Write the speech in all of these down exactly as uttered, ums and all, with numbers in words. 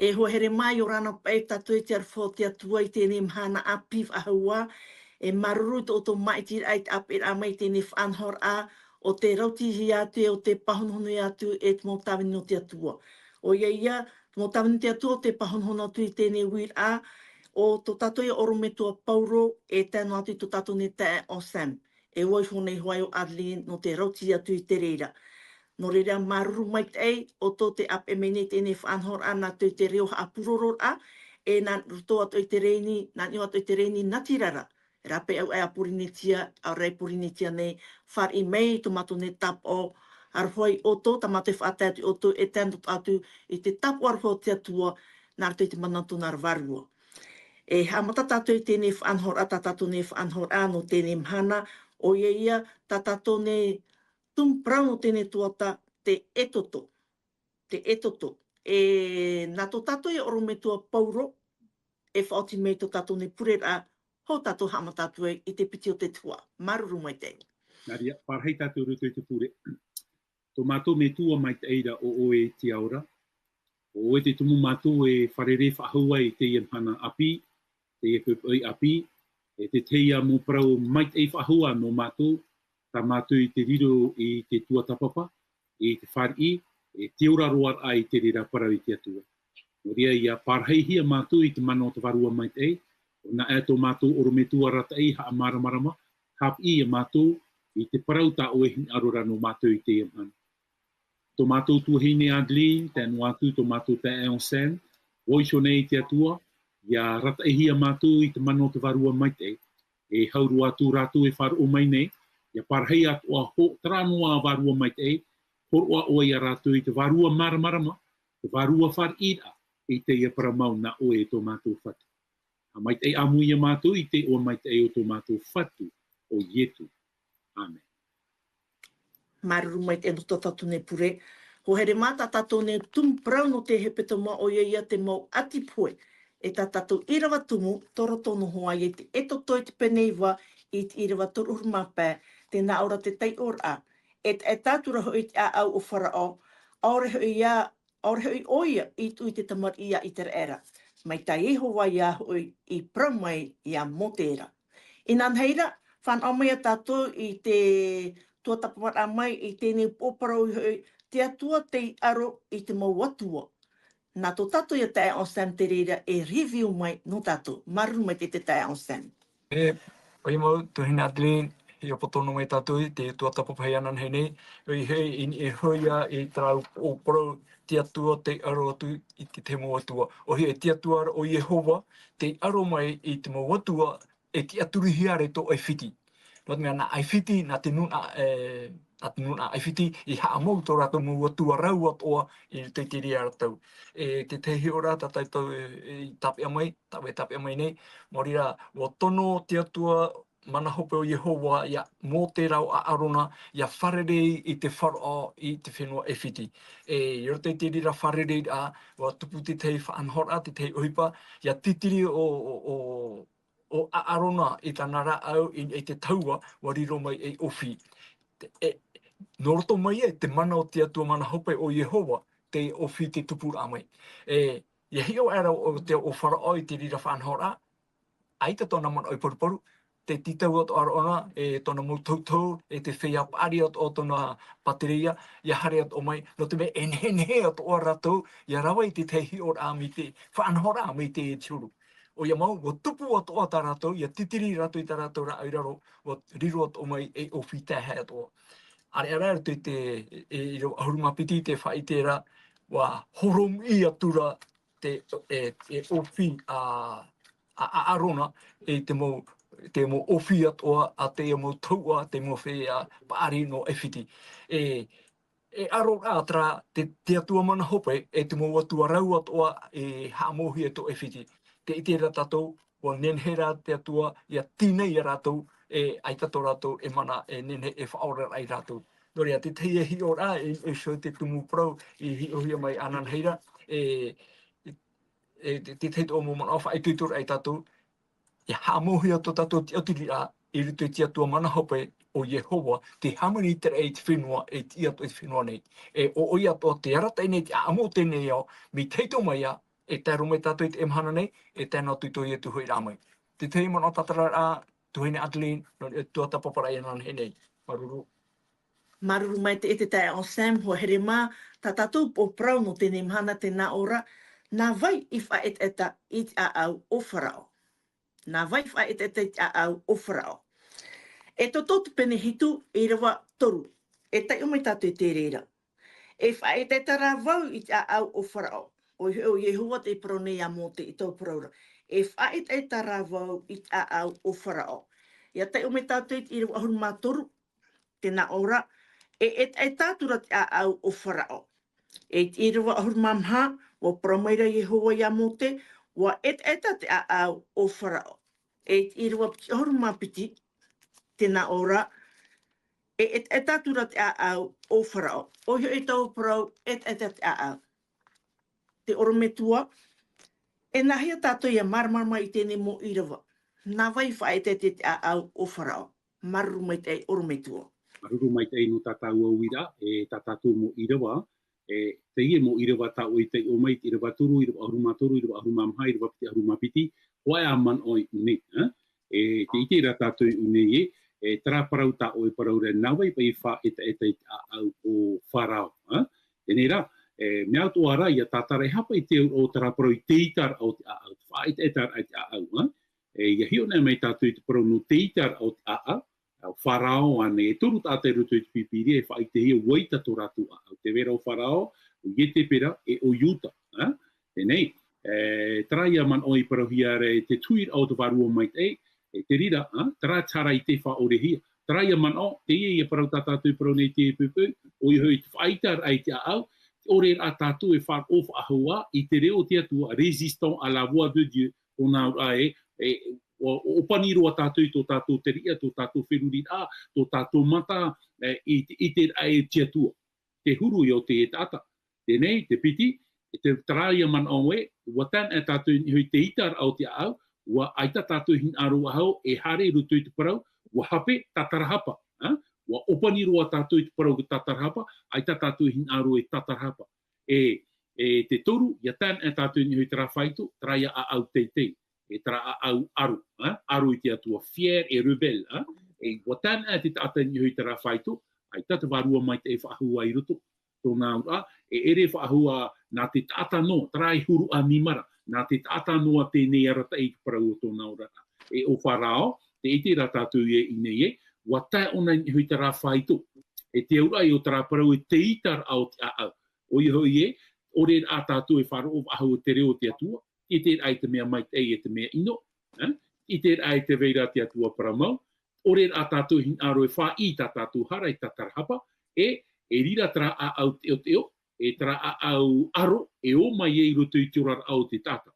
E hoa here mā, ʻia ora na paʻi tātou i te aroha o te Atua i teie mahana ʻāpī faʻahou. E māuruuru i tō ʻoutou māʻitiraʻa i te ʻāpeʻeraʻa mai i teie faʻanahoraʻa, ʻo tē rautihia atu, ʻo tē pāhonohono atu e te mau tāvini o te Atua. ʻOia ia, te mau tāvini o te Atua, ʻo tē pāhonohono atu i teie uiraʻa, ʻo tō tātou ia ʻorometua Paulo, e tae noa atu i tō tātou nei taeaʻe Anselme. E ʻua iho nei hoʻi ʻo Adeline nō te rauti atu i te reira. Nō reira, māuruuru maitaʻi ʻoutou tē ʻāpeʻe mai nei i teie faʻanahoraʻa, nā roto i te reo haʻapurororaʻa, e nā roto atoʻa i te rēni, nā niʻa atoʻa i te rēni natirara. Rāpae au aʻe a Pōrīnetia, ʻaore rā i Pōrīnetia nei, fāriʻi mai tō mātou nei tāpaʻo aroha ia ʻoutou, tā mātou e faʻatae atu ia ʻoutou, e tae noa atu i te tāpaʻo aroha o te Atua, nā roto i te mana o tōna ra Vārua. E haʻamata tātou i teie faʻanahoraʻa, tā tātou nei faʻanahoraʻa nō teie mahana, ʻoia ia, tā tātou nei tumu parau nō teie tuhaʻa, te Exodo. Te Exodo. E nā tō tātou ia ʻorometua Paulo, e faʻaoti mai tō tātou nei pureraʻa, hou tātou haʻamata atu ai i te piti o te tuhaʻa. Māuruuru maitaʻi. Nā reira, pārahi tātou i roto i te pure. Tō mātou Metua maitaʻi ra, ʻo ʻoe te ao ra. ʻO ʻoe te tumu mātou e fārerei faʻahou ai i teie mahana ʻāpī, teie poʻipoʻi ʻāpī, e te tahi ā mau parau maitaʻi faʻahou nō mātou, tā mātou i te riro i te tuatāpapa, i te fāriʻi, e te ora roa raʻa i te reira parau i te Atua. Nō reira, ʻia pārahihia mātou i te mana o te Vārua Maitaʻi, ʻo nā ʻoe tō mātou ʻorometua arataʻi haʻamāramarama, haʻapiʻi ia mātou i te parau tā ʻoe e hinaʻaro ra nō mātou i teie mahana. Tō mātou tuahine Adeline, tae noa atu tō mātou taeaʻe Anselme, ʻua iho nei te Atua, ʻia arataʻihia mātou i te mana o te Vārua Maitaʻi. E hau roa atu rātou e faʻaroʻo mai nei, ʻia pārahi atoʻa hōʻē terā noa Vārua Maitaʻi, hōroʻa ʻoe ia rātou i te Vārua māramarama, te Vārua fāriʻiraʻa, i teie parau mau nā ʻoe e tō mātou Fatu. ʻA maitaʻi ʻāmui ia mātou i te iʻoa maitaʻi o tō mātou Fatu, ʻo Ietu. ʻĀmene. Māuruuru maitaʻi nō tō tātou nei pure. Hoa here mā, tā tātou nei tumu parau nō te hepetoma, ʻoia ia te mau ʻati pohe. E tā tātou ʻīrava tumu, tō roto noa hoʻi i te Exodo i te pene iva, i te ʻīrava toru ʻahuru mā pae, tē nā ʻō ra te taiʻoraʻa. E, e tae atu ra hoʻi i te ʻāʻau o Faraō, ʻaore hoʻi ia, ʻaore hoʻi ʻoia i tuʻu i te tamariʻi a ʻĪteraʻera. Mai tā Iehova ia hoʻi i parau mai ia Mōte ra. Inanahi ra, fānaʻo mai ia tātou i te tuatāpaparaʻa mai i teie upoʻo parau hoʻi, te Atua tei aro i te mau atua. Nā tō tātou ia taeaʻe Anselme te reira e review mai nō tātou. Māuruuru maitaʻi te taeaʻe Anselme. E, ʻoia mau, tuahine Adeline, ʻia poto noa mai tātou i te tuatāpapa inanahi nei, ʻoia hoʻi, i, i niʻa hoʻi ia i terā upoʻo parau, te Atua tei aro atu i te tahi mau atua. ʻOia hoʻi, e te Atua ra ʻo Iehova, tei aro mai i te mau atua, e tiʻaturihia ra i tō ʻAifiti. Nō te mea nā ʻAifiti, nā te nūnaʻa, e, nā te nūnaʻa ʻAifiti, i haʻamau tō rātou mau atua rau atoʻa i roto i te reira ra tau. E te tahi hiʻoraʻa tā tātou e, e tāpeʻa mai, tāpeʻa, tāpeʻa mai nei, maori rā, ʻua tono te Atua mana hope ʻo Iehova ia Mōte rāua ʻo ʻĀrona, ʻia fārerei i te Faraō i te fenua ʻAifiti. E, i roto i te reira fārereiraʻa, ʻua tupu te tahi faʻanahoraʻa, te tahi ʻohipa, ʻia titiri ʻo, ʻo, ʻo, ʻo ʻĀrona i tāna rāʻau i, i te tahua, ʻua riro mai ei ʻōfī. Te, e, nō roto mai ai te mana o te Atua mana hope ʻo Iehova, te ʻōfī te tupuraʻa mai. E, ʻia hiʻo aʻera ʻo te, ʻo Faraō i te reira faʻanahoraʻa, ʻaita tōna manaʻo i paruparu, te tītau atoʻa ra ʻōna, e tōna mau tohutohu, e te feiā paʻari atoʻa o tōna pātereia, ʻia haere atoʻa mai, nō te mea e nehenehe atoʻa rātou, ʻia rave i te tahi hiʻoraʻa mai te, faʻanahoraʻa mai te, te huru. ʻOia mau, ʻua tupu atoʻa tā rātou, ʻia titiri rātou i tā rātou rāʻau i raro, ʻua riro atoʻa mai ei ʻōfī taehae atoʻa. ʻĀreʻa rā, i roto i te, e, e, ʻīrava ʻahuru mā piti te faʻaʻite ra, ʻua horomiʻi atu ra te, e, e ʻōfī a, a, a ʻĀrona, e te mau, te mau ʻōfī atoʻa, a te mau tahuʻa, te mau feiā paʻari nō ʻAifiti. E, e aro rā terā, te, te Atua mana hope, e te mau atua rau atoʻa, e haʻamauhia i tō ʻAifiti. Tē ʻite ra tātou, ʻua nehenehe rā te Atua, ʻia tīnai ia rātou, e ʻaita tō rātou e mana, e nehenehe e faʻaoraraʻa ia rātou. Nō reira, te tahi e hiʻoraʻa, e, e so te tumu parau, i hiʻohia mai ananahi ra, e, e, te, te tahi atoʻa mau manaʻo faʻaitoitoraʻa ia tātou, ʻia haʻamauhia tō tātou tiʻaturiraʻa, i roto i te Atua mana hope ʻo Iehova, tei hāmani i te raʻi i te fenua, e te ʻī atoʻa i te fenua nei. E ʻo, ʻoia atoʻa tē arataʻi nei te ʻāʻamu o teie nei ao, mai te hiʻo mai ā, e tae roa mai tātou i teie mahana nei, e tae noa atu i tō Ietu hoʻiraʻa mai. Te tahi manaʻo tātararaʻa, tuahine Adeline, nō niʻa i te tuatāpaparaʻa i anaʻanahine nei. Māuruuru. Māuruuru maitaʻi e te taeaʻe Sam, hoa here mā, tā tātou parau nō teie mahana tē nā ʻō ra, nā vai i faʻaetaeta i te ʻāʻau o Farao. Nā vai i faʻaetaeta i te ʻāʻau o Farao. Exodo te pene hitu, ʻīrava toru. E taiʻo mai tātou i te reira. E faʻaetaeta rā vau i te ʻāʻau o Farao. ʻOia hoʻi, ʻo Iehova tē parau nei iā Mōte i taua parau ra. E faʻaetaeta rā vau i te ʻāʻau o Farao. ʻIa taiʻo mai tātou i te ʻīrava ʻahuru mā toru, tē nā ʻō ra, e etaeta atu ra te ʻāʻau o Farao. E te ʻīrava ʻahuru mā maha, ʻua parau mai ra Iehova iā Mōte, ʻua etaeta te ʻāʻau o Farao. E te ʻīrava piti ʻahuru mā piti, tē nā ʻō ra, e etaeta atu ra te ʻāʻau o Farao. ʻOia hoʻi taua parau, etaeta te ʻāʻau. Te ʻorometua, e nāhea tātou ʻia māramarama i teie mau ʻīrava? Nā vai i faʻaetaeta i te ʻāʻau o Farao? Māuruuru maitaʻi, ʻorometua. Māuruuru maitaʻi nō tā tāua uiraʻa, e tā tātou mau ʻīrava, e teie mau ʻīrava tā ʻoe i taiʻo mai, te ʻīrava toru, ʻīrava ʻahuru mā toru, ʻīrava ʻahuru mā maha, ʻīrava piti ʻahuru mā piti, hōʻē ā manaʻo i ʻō nei, ā? E tē ʻite ra tātou i ʻō nei ē, e terā parau tā ʻoe parau ra, nā vai paʻi i faʻaetaeta i te ʻāʻau o Farao, ā? Teie rā, e mea atoʻa rā, ʻia tātara, e aha paʻi te auraʻa o terā parau i te ʻitaraʻa o te ʻāʻau, te faʻaetaetaraʻa i te ʻāʻau, ā? E, ʻia hiʻo anaʻe mai tātou i te parau nō te ʻitaraʻa o te ʻāʻau, ʻo Farao ānei, e toru taʻata i roto i te Pīpīria e faʻaʻitehia ʻua ʻita tō rātou ʻāʻau. Tē vai ra ʻo Farao, ʻo Ietepera, e ʻo Iuta, ā? Teie nei, e, terā ïa manaʻo i parauhia ra e te tuiraʻa o te Vārua Maitaʻi, e te reira, ā, terā te hara i te faʻaʻorehia. Terā ïa manaʻo, teie ïa parau tā tātou i parau nei i teie poʻipoʻi, ʻoia hoʻi te faʻaʻitaraʻa i te ʻāʻau, te ʻore rā tātou e faʻaroʻo faʻahou ā i te reo o te Atua, résistant à la voix de Dieu, tōna auraʻa e, e, ʻo, ʻo ʻōpani roa tātou i tō tātou teriʻa, tō tātou feruriraʻa, tō tātou mata, e, i te, i te ʻiteraʻa o te Atua. Te huru ïa o te taʻata. Teie nei, te piti, e te, terā ïa manaʻo ē, ʻua tae anaʻe tātou i niʻa i te ʻitaraʻa o te ʻāʻau, ʻua ʻaita tātou hinaʻaro faʻahou e haere i roto i te parau, ʻua hape, tātarahapa, ā? ʻUa ʻōpani roa tātou i te parau tātarahapa, ʻaita tātou hinaʻaro e tātarahapa. E, e te toru, ʻia tae anaʻe tātou i niʻa i terā faito, terā ïa ʻāʻau teitei, e terā ʻāʻau aro, ā? Aro i te Atua, fier et rebelle, ā? E ʻua tae anaʻe te taʻata i niʻa i terā faito, ʻaita te Vārua Maitaʻi faʻahou ā i roto, tōna auraʻa, e ʻere faʻahou ā nā te taʻata noa, terā e huru ʻanimara, nā te taʻata noa teie nei arataʻi i te parau o tōna auraʻa. E ʻo Farao, tē ʻite ra tātou ïa i ʻō nei ē, ʻua tae ʻōna i niʻa i terā faito. E te auraʻa o terā parau e te ʻitaraʻa o te ʻāʻau. ʻOia hoʻi ē, ʻore rā tātou e faʻaroʻo faʻahou i te reo o te Atua, ʻite rā i te mea maitaʻi e te mea ʻino, ā? ʻIte rā i te vai ra te Atua parau mau, ʻore rā tātou hinaʻaro e faʻaʻī i tā tātou hara e tātarahapa, e, e riro terā ʻāʻau teʻoteʻo, e terā ʻāʻau aro, e ō mai ai i roto i te oraraʻa o te taʻata.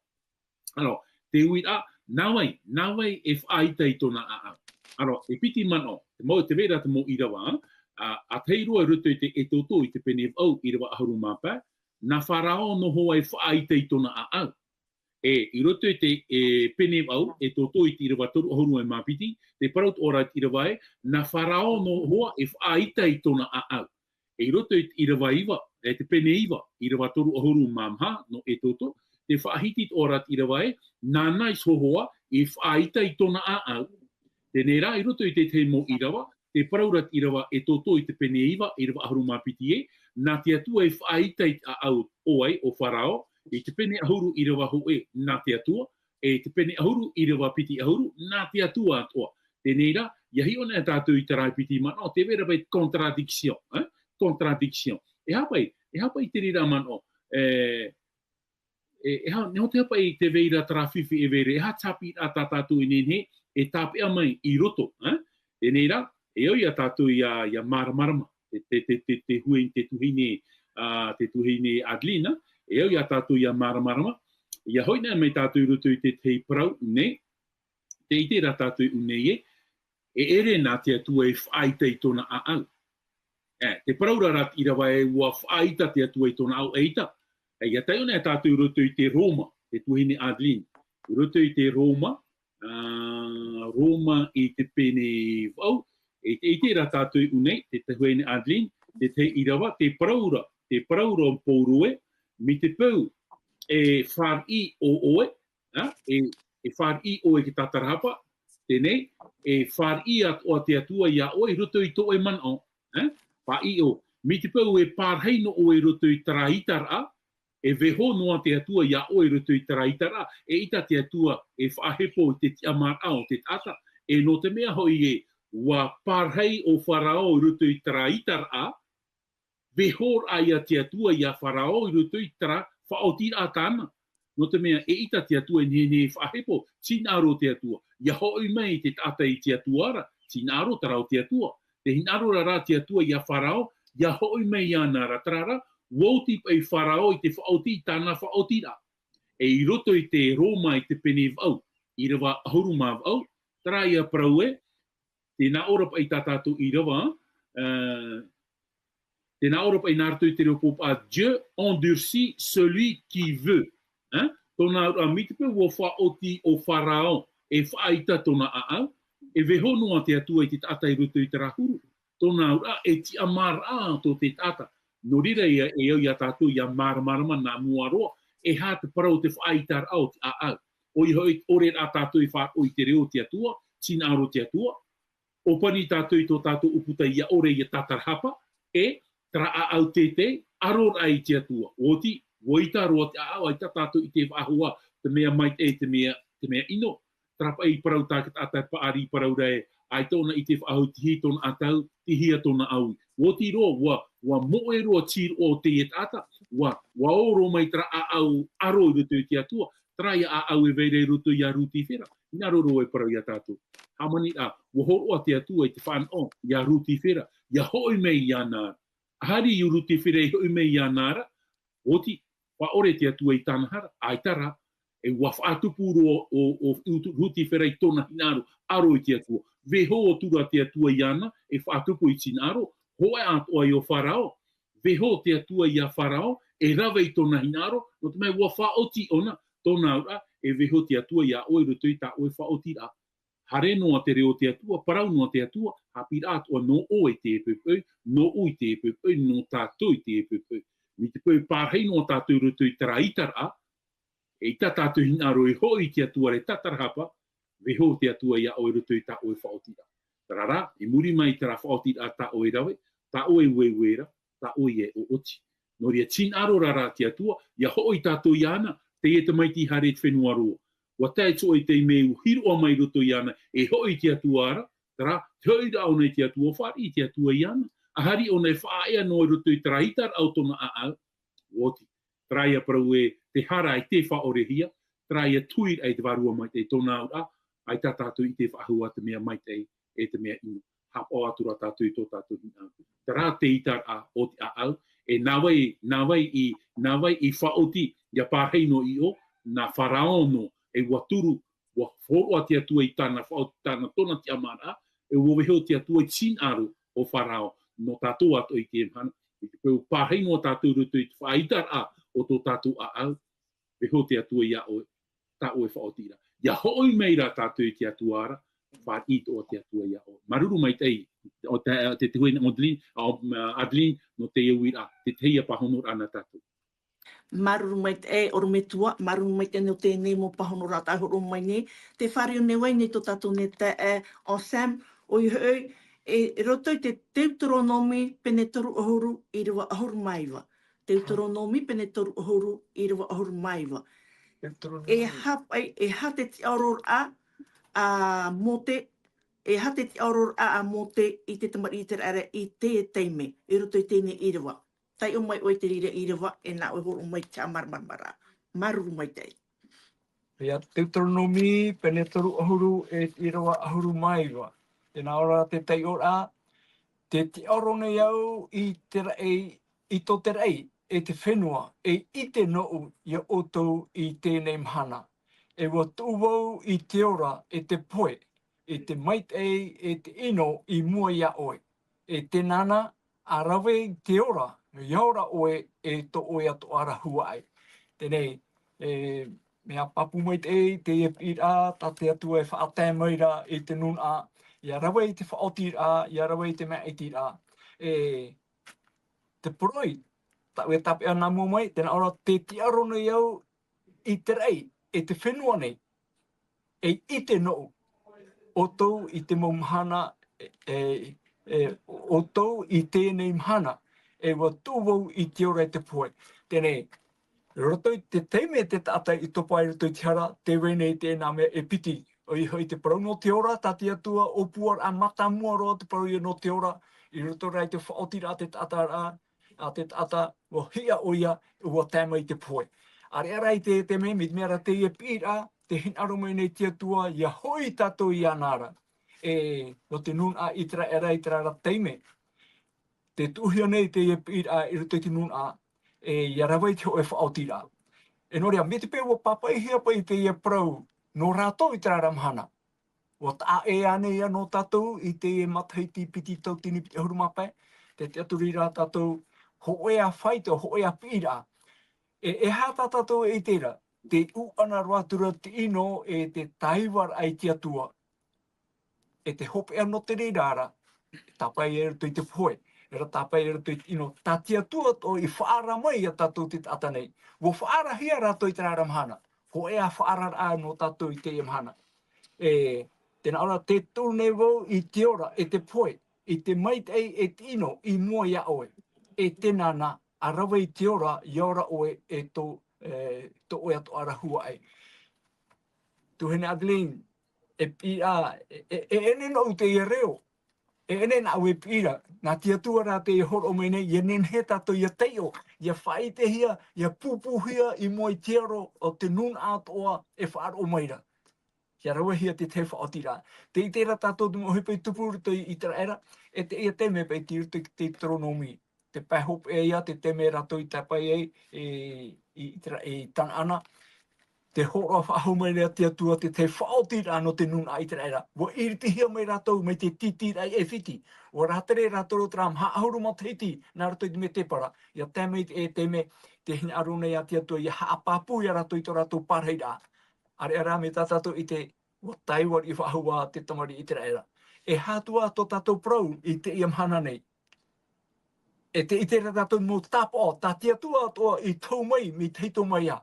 Alors, te uiraʻa, nā vai, nā vai e faʻaʻita i tōna ʻāʻau. Alors, e piti manaʻo, te mau, te vai ra te mau ʻīrava, ā, ʻa tahi roa i roto i te Exodo i te pene vaʻu, ʻīrava ʻahuru mā pae, nā Farao noa hoʻi e faʻaʻita i tōna ʻāʻau. E, i roto i te, e, pene vaʻu, Exodo i te ʻīrava toru ʻahuru e mā piti, tē parau atoʻa ra te ʻīrava ē, nā Farao noa hoʻi e faʻaʻita i tōna ʻāʻau. E i roto i te ʻīrava iva, e te pene iva, ʻīrava toru ʻahuru mā maha, nō Exodo, tē faʻahiti atoʻa ra te ʻīrava ē, nāna iho hoʻi e faʻaʻita i tōna ʻāʻau. Teie rā, i roto i te tahi mau ʻīrava, tē parau ra te ʻīrava Exodo i te pene iva, ʻīrava ʻahuru mā piti ē, nā te Atua e faʻaʻita i te ʻāʻau o vai, o Farao, i te pene ʻahuru ʻīrava hōʻē, nā te Atua, e te pene ʻahuru ʻīrava piti ʻahuru, nā te Atua atoʻa. Teie rā, ʻia hiʻo anaʻe tātou i terā piti manaʻo, tē vai ra paʻi contradiction, ā? Contradiction. E aha paʻi, e aha paʻi te reira manaʻo, e, e, e aha, nehenehe paʻi tē vai ra terā fifi e vai ra, e aha te haʻapiʻiraʻa tā tātou e nehenehe e tāpeʻa mai i roto, ā? Teie rā, e au ia tātou ʻia, ʻia māramarama, te, te, te, te, te hui-, te tuahine, ā, te tuahine Adeline, e au ia tātou ʻia māramarama, ʻia hoʻi anaʻe mai tātou i roto i te tahi parau nei, tē ʻite ra tātou i ʻō nei ē, e ʻere nā te Atua e faʻaʻita i tōna ʻāʻau. E, tē parau ra te ʻīrava ē ʻua faʻaʻita te Atua i tōna ʻāʻau, ʻaita. E, ʻia taiʻo anaʻe tātou i roto i te Roma, te tuahine Adeline. I roto i te Roma, ā, Roma i te pene vaʻu, e, tē ʻite ra tātou i ʻō nei, te tuahine Adeline, te tahi ʻīrava, tē parau ra, tē parau ra Pauro ē, mai te peu, e fāriʻi ʻo ʻoe, ā, e, e fāriʻi ʻoe i te tātarahapa, teie, e fāriʻi atoʻa te Atua iā ʻoe i roto i tō ʻoe manaʻo, ā, faʻaʻī ʻoe. Mai te peu e pārahi noa ʻoe i roto i terā ʻiteraʻa, e vaiiho noa te Atua iā ʻoe i roto i terā ʻiteraʻa, eʻita te Atua e faʻahepo i te tiʻamāraʻa o te taʻata, e nō te mea hoʻi ē, ʻua pārahi ʻo Farao i roto i terā ʻiteraʻa, vaiihoraʻa ia te Atua iā Farao i roto i terā faʻaotiraʻa tāna. Nō te mea, eʻita te Atua e nehenehe e faʻahepo, tī hinaʻaro te Atua. ʻIa hoʻi mai te taʻata i te Atua ra, tī hinaʻaro terā ʻo te Atua. Tē hinaʻaro ra rā te Atua iā Farao, ʻia hoʻi mai iāna ra, terā rā, ʻua oti paʻi Farao i te faʻaoti i tāna faʻaotiraʻa. E i roto i te Roma i te pene vaʻu, ʻīrava ʻahuru mā vaʻu, terā ia parau ē, tē nā ʻō ra paʻi tā tātou ʻīrava, ā, tē nā ʻō ra paʻi nā roto i te reo pōpā, Dieu endurcit celui qui veut. Ā? Tōna auraʻa, mai te peu ʻua faʻaoti ʻo Farao e faʻaʻita tōna ʻāʻau, e vaiiho noa te Atua i te taʻata i roto i terā huru. Tōna auraʻa, e tiʻamāraʻa tō te taʻata. Nō reira ia, e au iā tātou ʻia māramarama nā mua roa, e aha te parau o te faʻaʻitaraʻa o te ʻāʻau. ʻOia hoʻi, ʻore rā tātou e faʻaroʻo i te reo o te Atua, tī hinaʻaro te Atua, ʻōpani tātou i tō tātou ʻūputa ʻia ʻore ʻia tātarahapa, e terā ʻāʻau teitei, ʻaroraʻa i te Atua. ʻUa oti, ʻua ʻita roa te ʻāʻau, ʻaita tātou i ʻite faʻahou ā te mea maitaʻi, te mea, te mea ʻino. Terā paʻi parau tā te taʻata paʻari parau ra ē, ʻaita ʻōna i ʻite faʻahou i te hī tōna ʻatau, te hia tōna ʻaui. ʻUa oti roa, ʻua, ʻua moʻe roa te tīroʻa o teie taʻata, ʻua, ʻua ō roa mai terā ʻāʻau ʻaro i roto i te Atua, terā ia ʻāʻau e vai ra i roto iā Rutifera. Hinaʻaro roa e parau iā tātou. Hāmani rā, ʻua hōroʻa te Atua i te fānaʻo iā Rutifera, ʻia hoʻi mai iāna ra. ʻAhari ʻo Rutifera i hoʻi mai iāna ra, ʻua oti, faʻaʻore te Atua i tāna hara, ʻaita rā, e ʻua faʻatupu roa ʻo, ʻo, ʻo Rutifera i tōna hinaʻaro, ʻaro i te Atua. Vaiiho atu ra te Atua iāna, e faʻatupu i te hinaʻaro, hōʻē atoʻa ʻo Farao, vaiiho te Atua iā Farao, e rave i tōna hinaʻaro, nō te mea ʻua faʻaoti ʻōna, tōna auraʻa, e vaiiho te Atua iā ʻoe i roto i tā ʻoe faʻaotiraʻa. Haere noa te reo o te Atua, parau noa te Atua, haʻapiʻiraʻa atoʻa nō ʻoe i teie poʻipoʻi, nōʻu i teie poʻipoʻi, nō tātou i teie poʻipoʻi. Mai te peu pārahi noa tātou i roto i terā ʻiteraʻa, eʻita tātou hinaʻaro e hoʻi i te Atua ra e tātarahapa, vaiiho te Atua iā ʻoe i roto i tā ʻoe faʻaotiraʻa. Terā rā, i muri mai i terā faʻaotiraʻa tā ʻoe e rave, tā ʻoe e ueue ra, tā ʻoe e ʻoʻoti. Nō reira, tī hinaʻaro ra rā te Atua, ʻia hoʻi tātou iāna, teie tamaiti i haere i te fenua roa. ʻUa tae atu ʻoe i te mea ʻua hīroʻa mai i roto iāna, e hoʻi i te Atua ra, terā, te hoʻiraʻa ʻōna i te Atua, fāriʻi te Atua iāna. ʻAhari ʻōna e faʻaea noa i roto i terā ʻiteraʻa o tōna ʻāʻau, ʻua oti. Terā ia parau ē, te hara e tē faʻaʻorehia, terā ia tuiraʻa i te Vārua Maitaʻi, tōna auraʻa, ʻaita tātou i ʻite faʻahou ā te mea maitaʻi, e te mea ʻino. Haʻapaʻo atu ra tātou i tō tātou hinaʻaro. Terā te ʻiteraʻa o te ʻāʻau, e nā vai, nā vai i, nā vai i faʻaoti, ʻia pārahi noa ʻō, nā Farao noa, e ʻua turu, ʻua hōroʻa te Atua i tāna faʻaoti, tāna tōna tiʻamāraʻa, e ʻua vaiiho te Atua i te hinaʻaro o Farao, nō tātou atoʻa i teie mahana, i te peu pārahi noa tātou i roto i te faʻaʻiteraʻa o tō tātou ʻāʻau, vaiiho te Atua iā ʻoe, tā ʻoe faʻaotiraʻa. ʻIa hoʻi mai rā tātou i te Atua ra, fāriʻi atoʻa te Atua iā ʻoe. Māuruuru maitaʻi, ʻo te, te, te huaina Adeline, ʻo, ā, Adeline, nō teie uiraʻa, te tahi ia pāhonoraʻa nā tātou. Māuruuru maitaʻi, ʻorometua, māuruuru maitaʻi nō teie nei mau pāhonoraʻa tā ʻoe e hōroʻa mai nei, tē fāriu nei vau i niʻa i tō tātou nei taeaʻe, ʻo Sam, ʻoia hoʻi, e, i roto i te Teuteronome pene toru ʻahuru, ʻīrava ʻahuru mā iva. Teuteronome pene toru ʻahuru, ʻīrava ʻahuru mā iva. Teuteronome. E aha paʻi, e aha te tiʻaororaʻa a Mōte, e aha te tiʻaororaʻa a Mōte i te tamariʻi ʻĪteraʻera i teie taime, i roto i teie nei ʻīrava. Taiʻo mai ʻoe i te reira ʻīrava, e nā ʻoe e hōroʻa mai i te haʻamāramaramaraʻa. Māuruuru maitaʻi. ʻIa Teuteronome, pene toru ʻahuru, e ʻīrava ʻahuru mā iva. Tē nā ʻō ra te taiʻoraʻa, tē tiʻaoro nei au i te raʻi, i tō te raʻi, e te fenua, e ʻite nōʻu iā ʻoutou i teie nei mahana. E ʻua tuʻu vau i te ora, e te pohe, e te maitaʻi, e te ʻino i mua iā ʻoe. E tēnā na, ʻa rave i te ora, ʻia ora ʻoe, e tō ʻoe atoʻa ra huaʻai. Teie nei, e, mea pāpū maitaʻi teie piʻiraʻa, tā te Atua e faʻatae mai ra i te nūnaʻa, ʻia rave i te faʻaotiraʻa, ʻia rave i te mea ʻiteraʻa. E, te poroʻi, tāʻu e tāpeʻa nā mua mai, tē nā ʻō ra, tē tiʻaoro nei au i te raʻi, e te fenua nei, e ʻite noʻu, ʻoutou i te mau mahana, e, e, ʻoutou i teie nei mahana, e ʻua tuʻu vau i te ora e te pohe. Teie nei, i roto i te taime te taʻata i topa i roto i te hara, tē vai nei teie nā mea e piti. ʻOia hoʻi te parau nō te ora, tā te Atua, ʻōpuaraʻa mātāmua roa te parau ia nō te ora, i roto rā i te faʻaotiraʻa a te taʻata ra, a te taʻata, ʻua hiʻa ʻoia, ʻua tae mai i te pohe. ʻĀreʻa rā i te, te mea, mai te mea rā teie piʻiraʻa, tē hinaʻaro mai nei te Atua, ʻia hoʻi tātou iāna ra. E, nō te nūnaʻa ʻĪteraʻera i terā rā taime. Tē tuʻuhia nei teie piʻiraʻa i roto i te nūnaʻa, e, ʻia rave i te hōʻē faʻaotiraʻa. E nō reira, mai te peu ʻua pāpaʻihia paʻi teie parau, nō rātou i terā rā mahana. ʻUa taʻa ʻē ānei ïa nō tātou i teie matahiti piti tauatini piti ʻahuru mā pae, tē tiʻaturi ra tātou hōʻē ā faito, hōʻē ā piʻiraʻa. E, e aha tā tātou e ʻite ra, tē ʻūʻana roa atu ra te ʻino e te tāivaraʻa i te Atua. E te hopeʻa nō te reira ra, tāpae i roto i te pohe, e rā tāpae i roto i te ʻino, tā te Atua atoʻa i faʻaara mai ia tātou te taʻata nei. ʻUa faʻaarahia rātou i terā rā mahana, hōʻē ā faʻaararaʻa nō tātou i teie mahana. E, tē nā ʻō ra, tē turu nei vau i te ora, e te pohe, i te maitaʻi, e te ʻino, i mua iā ʻoe. E tēnā na, ʻa rave i te ora, ʻia ora ʻoe, e tō, e, tō ʻoe atoʻa ra huaʻai. Tuahine Adeline, e piʻi ra, e, e, e ʻere noʻu teie reo. E ʻere nāʻu e piʻi ra, nā te Atua rā tē hōroʻa mai nei, ʻia nehenehe tātou ʻia taiʻo, ʻia faʻaʻitehia, ʻia pūpūhia i mua i te aro o te nūnaʻa atoʻa e faʻaroʻo mai ra. ʻIa ravehia te tahi faʻaotiraʻa. Tē ʻite ra tātou te mau ʻohipa i tupu i roto i ʻĪteraʻera, e teie taime paʻi i roto i te Teuteronome. Te pae hopeʻa ïa, te taime rātou i tāpae ai, e, i, i, i Tanaana. Tē hōroʻa faʻahou mai ra te Atua te tahi faʻaotiraʻa nō te nūnaʻa ʻĪteraʻera. ʻUa iritihia mai rātou mai te tītīraʻa i ʻAifiti. ʻUa rātere rātou i terā maha ʻahuru matahiti nā roto i te mētēpara. ʻIa tae mai i te, e taime, tē hinaʻaro nei ā te Atua ʻia haʻapāpū ia rātou i tō rātou pārahiraʻa. ʻĀreʻa rā mai tā tātou i ʻite, ʻua tāiva riʻi faʻahou ā te tamariʻi ʻĪteraʻera. E aha atu ā tō tātou parau i teie mahana nei. E tē ʻite ra tātou mau tāpaʻo, tā te Atua atoʻa i tohu mai, mai tahito mai ā.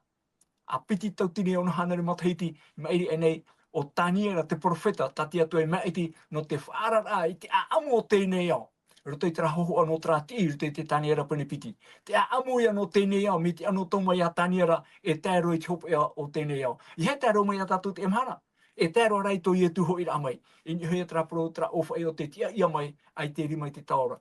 ʻA piti tauatini e ono hānere matahiti, i maʻiri aʻe nei, ʻo Taniera te perofeta, tā te Atua i maʻiti, nō te faʻaararaʻa i te ʻāʻamu o teie nei ao. Roto i terā hōhoʻa nō terā tiʻi, roto i te Taniera pene piti. Te ʻāʻamu ïa nō teie nei ao, mai te anotau mai a Taniera, e tae roa i te hopeʻa o teie nei ao. ʻEiaha e tae roa mai ia tātou teie mahana. E tae roa rā i tō Ietu hoʻiraʻa mai. I niʻa hoʻi ia terā parau, terā ʻōfaʻi o te tiʻaʻia mai, ʻaita e rima i te taora.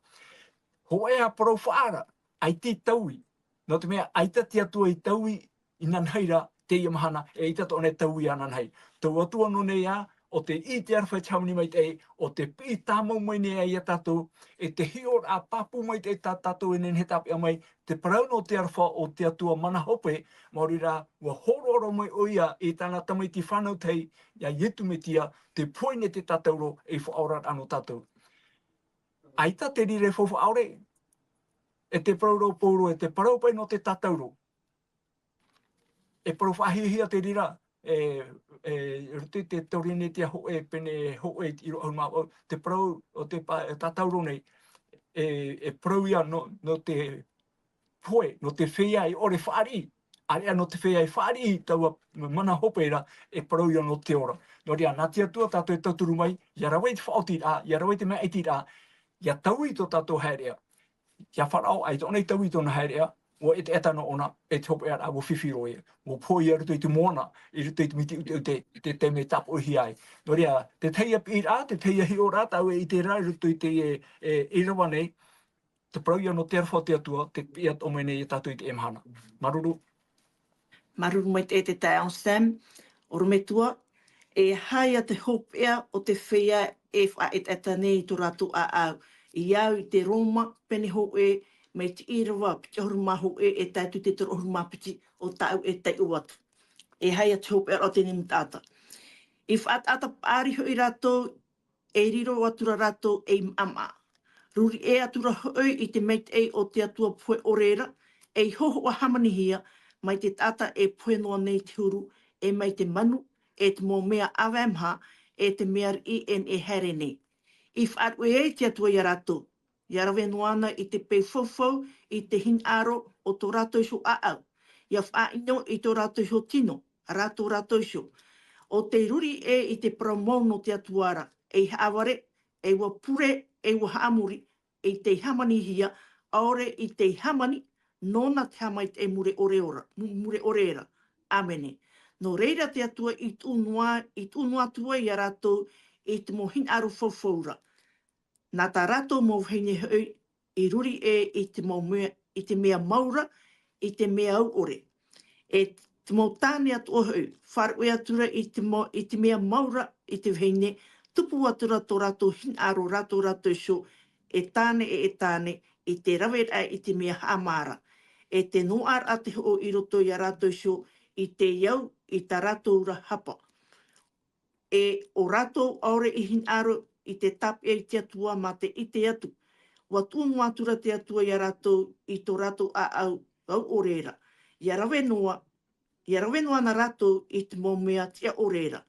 Hōʻē ā parau faʻaara, ʻaita i taui. Nō te mea, ʻaita te Atua i taui, inanahi ra, teie mahana, e ʻaita atoʻa e taui ananahi. Taua atu ā nō nei ā, ʻo tē ʻī te aroha i te hāmani maitaʻi, ʻo tē piʻi tāmau mai nei ā ia tātou, e te hiʻoraʻa pāpū maitaʻi tā tātou e nehenehe e tāpeʻa mai, te parau nō te aroha o te Atua mana hope, maori rā, ʻua hōroʻa mai ʻoia i tāna tamaiti fānau tahi, ia Ietu Metia, te pohe nei te tātauro, ei faʻaoraraʻa nō tātou. ʻAita te riro e faufaʻa ʻore, e te parau ra ʻo Paulo, e te parau paʻi nō te tātauro. E parau faʻahiahia te reira, e, e, roto i te Teuteronome hōʻē, pene hōʻē, i roto ʻahuru mā vaʻu, te parau o te pa-, e tātauro nei, e, e parau ïa nō, nō te pohe, nō te feiā e ʻore fāriʻi, ʻāreʻa nō te feiā e fāriʻi, taua mana hope ra, e parau ïa nō te ora. Nō reira, nā te Atua tātou e tauturu mai, ʻia rave i te faʻaotiraʻa, ʻia rave i te maʻitiraʻa, ʻia taui tō tātou haereʻa. Ia Farao, ʻaita ʻōna i taui i tōna haereʻa, ʻua ʻetaʻeta noa ʻōna, e te hopeʻaraʻa, ʻua fifi roa ïa. ʻUa pohe ïa i roto i te moana, i roto i te miti ʻuteʻute, i te taime tāpoʻihia ai. Nō reira, te tahi ā piʻiraʻa, te tahi ā hiʻoraʻa, tāʻu e ʻite ra, i roto i te, e, e, ʻīrava nei, te parau ïa nō te aroha o te Atua, tē piʻi atoʻa mai nei ia tātou i teie mahana. Māuruuru. Māuruuru maitaʻi te taeaʻe Sam, ʻorometua, e aha ïa te hopeʻa o te feiā e faʻaʻetaʻeta nei i tō rātou ʻāʻau. I au i te Roma, pene hōʻē, mai te ʻīrava, piti ʻahuru mā hōʻē, e tae atu i te toru ʻahuru mā piti, ʻo tāʻu e taiʻo atu. E aha ïa te hopeʻa o teie mau taʻata. I faʻataʻata paʻari hoʻi rātou, e riro atu ra rātou ei maʻamaʻa. Ruri ʻē atu ra hoʻi i te maitaʻi o te Atua pohe ʻore ra, ei hōhoʻa hāmanihia, mai te taʻata e pohe noa nei te huru, e mai te manu, e te mau mea ʻāvae maha, e te mea riʻi e neʻe haere nei. I faʻaruʻe ai te Atua ia rātou, ʻia rave noa na i te peu faufaʻa i te hinaʻaro o tō rātou iho ʻāʻau. ia faʻaʻino i tō rātou iho tino, rātou, rātou iho. ʻO tei ruri ʻē i te parau mau nō te Atua ra, ei haʻavare, ei ua pure, ei ua haʻamori, i tei hāmanihia, ʻaore i tei hāmani, nōna te haʻamaitaʻi mure ʻore ora, mu-, mure ʻore ra. ʻĀmene. Nō reira te Atua i tuʻu noa, i tuʻu noa atu ai ia rātou i te mau hinaʻaro faufau ra. Nā tā rātou mau vahine hoʻi i ruri ʻē i te mau mea, i te mea mau ra, i te mea au ʻore. E te mau tāne atoʻa hoʻi, faʻaruʻe atu ra i te mau, i te mea mau ra, i te vahine, tupu atu ra tō rātou hinaʻaro rātou, rātou iho, e tāne ʻe e tāne, i te raveraʻa i te mea haʻamā ra. E te noaʻaraʻa te hoʻo i roto ia rātou iho, i te au, i tā rātou ra hapa. E ʻo rātou ʻaore i hinaʻaro i te tāpeʻa i te Atua mā te ʻite atu. Ua tuʻu noa atu ra te Atua ia rātou i tō rātou ʻāʻau, au ʻore ra. Ia rave noa, ia rave noa na rātou i te mau mea tiʻa ʻore ra.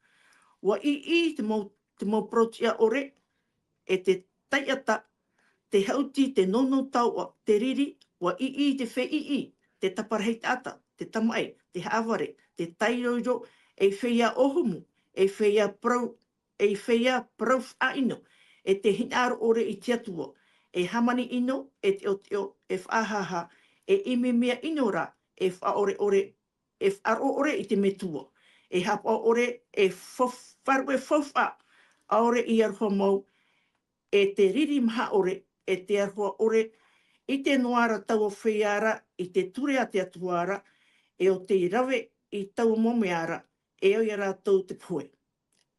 Ua ʻī, ʻī te mau, te mau parau tiʻa ʻore, e te taiʻata, te haʻuti, te nounou taoʻa, te riri, ua ʻī, ʻī te feiʻi, te taparahi taʻata, te tamaʻi, te haʻavare, te tairoiro, ei feiā ʻōhumu, ei feiā parau, ei feiā parau faʻaʻino, e te hinaʻaro ʻore i te Atua, e hāmani ʻino, e teʻoteʻo, e faʻahaha, e ʻimi mea ʻino ra, e faʻaʻoreʻore, e faʻaroʻo ʻore i te metua, e haʻapaʻo ʻore, e fa-, faʻaruʻe faufaʻa, ʻaore i aroha mau, e te riri maha ʻore, e te aroha ʻore, ʻite noa ra taua feiā ra i te ture a te Atua ra, e ʻo tei rave i taua mau mea ra, e au ia rātou te pohe.